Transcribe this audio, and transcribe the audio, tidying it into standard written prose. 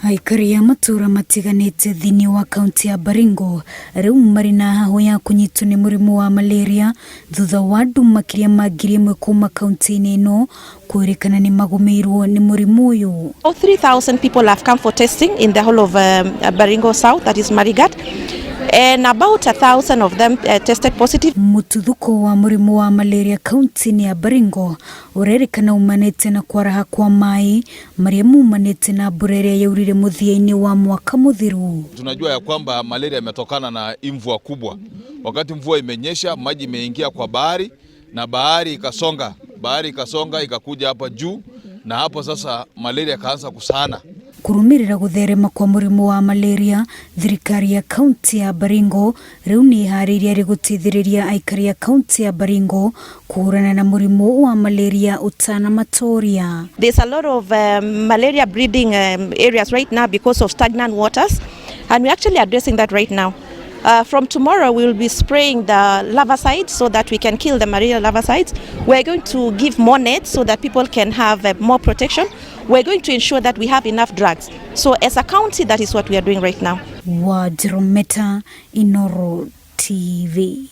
Aikari a matũra matiganĩte thĩinĩ wa kaunti ya Baringo rĩu marĩ na hahũ ya kũnyitwo nĩ mũrimũ wa malaria thutha wa andũ makĩria ma 1,000 kuma kaunti-inĩ ĩno kwĩrĩkana nĩ magũmĩirwo nĩ mũrimũ ũyũ. 3,000 people have come for testing in the whole of Baringo South, that is Marigat, and about 1,000 of them tested positive. Mũtuthũko wa mũrimũ wa malaria kaunti-inĩ ya Baringo ũrerĩkana umanĩte na kwaraha kwa maĩ marĩa mumanĩte na mbura ĩrĩa yaurire mũthia-inĩ wa mwaka mũthiru. Tunajua ya kwamba malaria imetokana na mvua kubwa. Wakati mvua imenyesha, maji imeingia kwa bahari na bahari ikasonga ikakuja hapa juu, na hapo sasa malaria ikaanza kusana. Kurumirira gutherema kwa mũrimũ wa malaria, thirikari ya kaunti ya Baringo rĩu nĩ ĩharĩirie harĩ gũteithĩrĩria aikari a kaunti ya Baringo kũhũrana na mũrimũ wa malaria ũtanamatoria. There's a lot of malaria breeding areas right now because of stagnant waters, and we're actually addressing that right now. From tomorrow, we will be spraying the larvicides so that we can kill the malaria larvicides. We're going to give more nets so that people can have more protection. We're going to ensure that we have enough drugs. So as a county, that is what we are doing right now. Wanjiru Meta, Inoro TV.